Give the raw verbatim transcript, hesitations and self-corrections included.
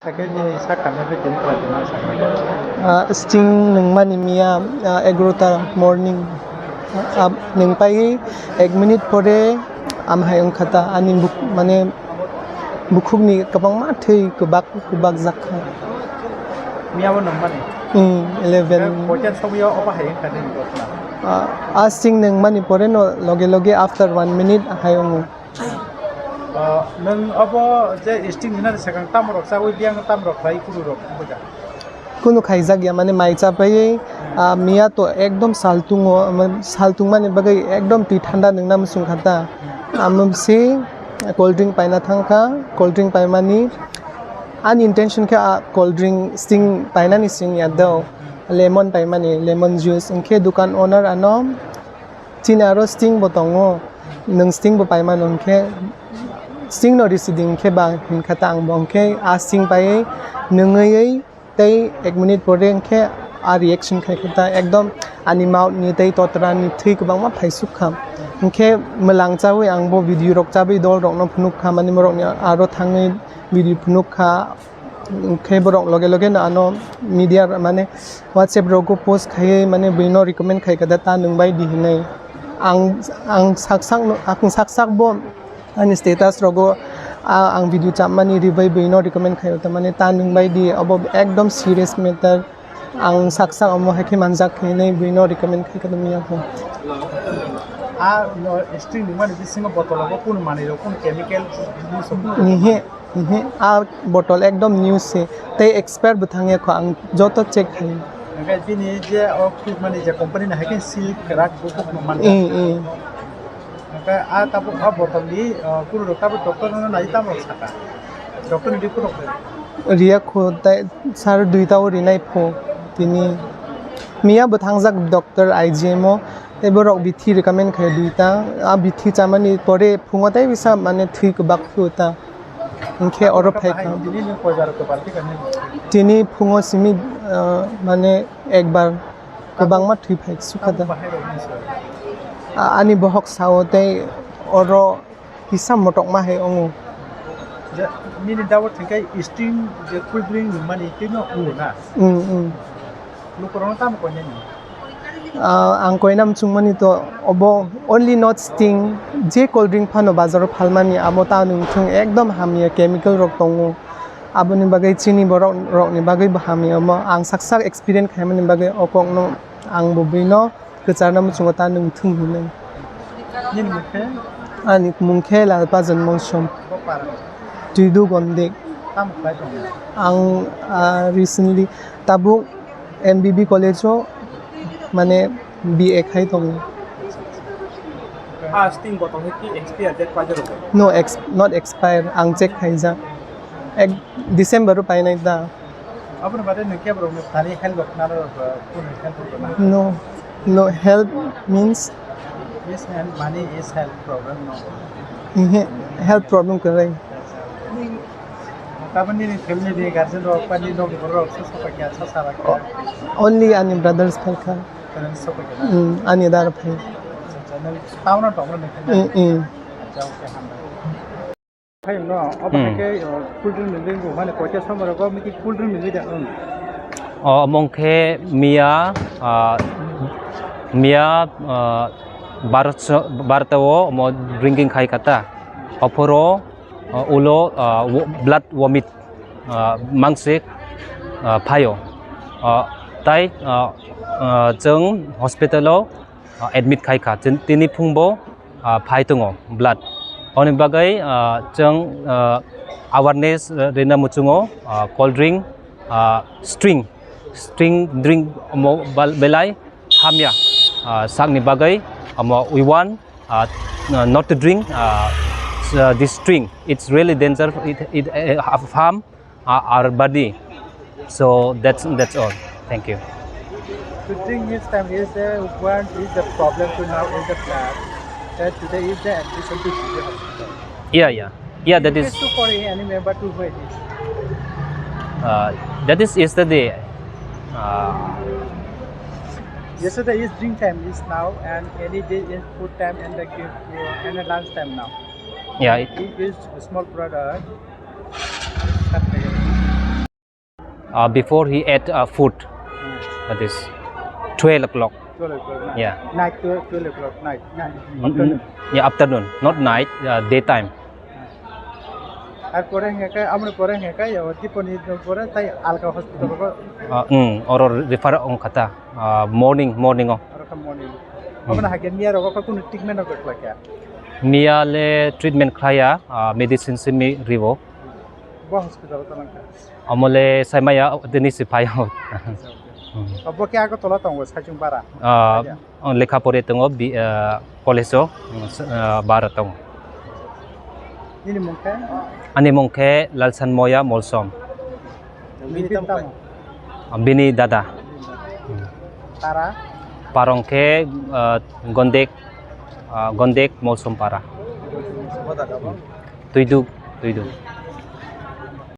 Sakhe nini sakha nai bai tini khlai tongma sakha. Ah, Sting nungmani miya, ah, egarota morning. Ah, nungpai ek minute pore amhai wngkha ta ani buk-, mane bukhukni kwbangma thwi kwbak kwbak jak kha. Miya bo nungmani? Hmm, eleven. Koitan somoi o obo hai wngkha nini ghotona? Ah, ah, Sting nungmani pore no loge loge after one minute hai wngo. Ah, nwng obo je Sting hinani swkang tamo rok chawi, biyang tamo rok khlai, kunu rok wngkha? Kunu khaijak ya, mane mai chapai, ah, miya to ekdom saltungo, mane saltungmani bagwi ekdom twi thanda nwngna muchung kha ta. Amo si cold drink paina thangkha, cold drink paimani ani intention khe, ah, cold drink Sting painani sing ya do, lemon paimani, lemon juice, hwnkhe dukan owner ano, chini aro Sting bo tongo, nwng Sting bo paimano hwnkhe, Sting no risi di hwnkhe ba hinkha ta ang bo hwnkhe a Sting paiwi nwngwi tei ek minute pore hwnkhe a reaction khai kha ta ekdom ani mouth ni tei totra ni thwi kwbangma phaisuk kha, hwnkhe mwlang chawi ang bo video rok chawi dol rok no phunuk kha, mani borok ni aro thangwi video phunuk kha. Khe borok loge loge no ano media mane WhatsApp rogo post khaiwi mane buino recommend khai kha da ta nwng bai di hinwi. Ang, ang sak sak no, ang sak sak bo ani status rogo, ah, ang video chapmani ribai buino recommend khai ta mane ta nwng bai di, obo ekdom serious matter. Ang sak sak omo hai khe manjak hinwi buino recommend khai kha da miya kho. Ah, no, Sting ni mani bisingo bottle o kunu manwi rok, kunu chemical use o kunu? Nihi. Mhm, a bottle ekdom new se, tei expire bo thang ya kho, ang joto check khai. Hwnkhe bini je o khukmani je company ni hai khe seal kwrak bukhuk no man. Mm, mm. Hwnkhe a tabuk a bottle ni, uh, kunu rok tabuk doctor no nai tamo saka. Doctor ni report rok. Riya kho tei sar duita o rinai pho tini. Miya bo thangjak doctor I G M o, tei borok bithi recommend khai duita. A bithi chamani pore phungo tei bisa mane thwi kwbak phio ta. Hwnkhe oro phai kha. Tini ni koi bar khe bar khe kani? Tini phungo simi, ah, mane ekbar kwbangma thwi phai sukha da. Bahai rok ni sir. A-, ani bohok sao tei oro kisa motokma hai wngo. Je, nini dabo thwngkhe Sting je cool drink ni mani tei no wngo na? Mm, mm. Lukurokno tamo koinani? Ah, ang koina muchungmani to obo only not Sting, je cold drink phano bazaro phalmani abo ta nwng thung ekdom hamya chemical rok tongo. Aboni bagwi chini borok rokni bagwi bo hamya omo. Ang sak sak experience khaimani bagwi o kokno ang bo buino kwcharna muchungo ta nwng thung hinwi. Nini mung khe? Ani mung khe Lalpa Janmosam. Bo para? Twidu Gondek. Tamo khlai tongo? Ang, ah, recently tabuk M B B college o mane B A khai tongo. Ah, Sting bottle hai ki expire date paijak rok? No, ex-, not expire. Ang check khaijak. Ek December o painai da. Aboni bagwi nwng kebo rokno thani help rok naro, uh, kunu help rok naro? No, no help means? Yes, and money is help problem, no? Ihe, health problem kwrwi. Tabuk nini family ni guardian rok, pani rok, borok rok, sa sopai kha, sa sala kha? O-, only ani brothers phai kha. Parents sopai kha na? Mm, ani dad phai. Acha, acha, nwng town o tongo nwng khe na? Mm, mm. Acha, okay, hambai. Hai no, obo Hmm. hai khe, uh, cool drink ni drink bo mane koita somoi rogo miki cool drink ni drink ang. O, omo khe miya, ah, miya, ah, barso-, barta o omo drinking khai kata. Ophoro, ah, ulo, ah, wo-, blood vomit, ah, mangsik, ah, phaio. Ah, tai, ah, ah, chwng hospital o, ah, admit khai kha. Tin-, tini phung bo, ah, phai tongo blood. Oni bagwi, ah, chwng, ah, awareness, ah, rina muchungo, ah, cold drink, ah, Sting, Sting drink omo bal-, belai hamya, ah, sakni bagwi omo we want, ah, not to drink, ah, s-, ah, this Sting. It's really danger. It, it, eh, have harm uh, our body. So that's, that's all. Thank you. To drink this time is the one is the problem to now is the blood. That today is the admission to G J hospital. Yeah, yeah. Yeah, that is. Request to for any member to wait. Uh, that is yesterday. Uh, Yesterday is drink time is now, and any day is food time and the, uh, and the lunch time now. Yeah, it, It is a small brother. Uh, before he ate uh, food, that is twelve o'clock. Twelve o'clock night. Yeah. Night twelve, twelve o'clock night. Night. Mm, mm. Afternoon. Yeah, afternoon, not night, uh, daytime. Ar pore hingke, amoni pore hingke, yo, Diponi pore tai alka hospital ko. Uh, mm, oro refer ong khata, uh, morning, morning o. Oro ka morning. Hmm. Aboni hake miya rogo ko kunu treatment rok khlai kha? Miya le treatment khlaiya, uh, medicine simi ribo. Bo hospital o tongkha. Amole saimaya tini si phai ho. Obo khe Agartala tongo, Saichung Bara? Ah, lekha pore tongo, bi-, ah, college o, ah, bara tongo. Nini mung khe? Ani mung khe Lalsan Moya Molsom. Bini tamo? Ah, bini dada. Para? Parong khe, ah, Gondek, ah, Gondek Molsom Para. Tuiduk, Tuiduk.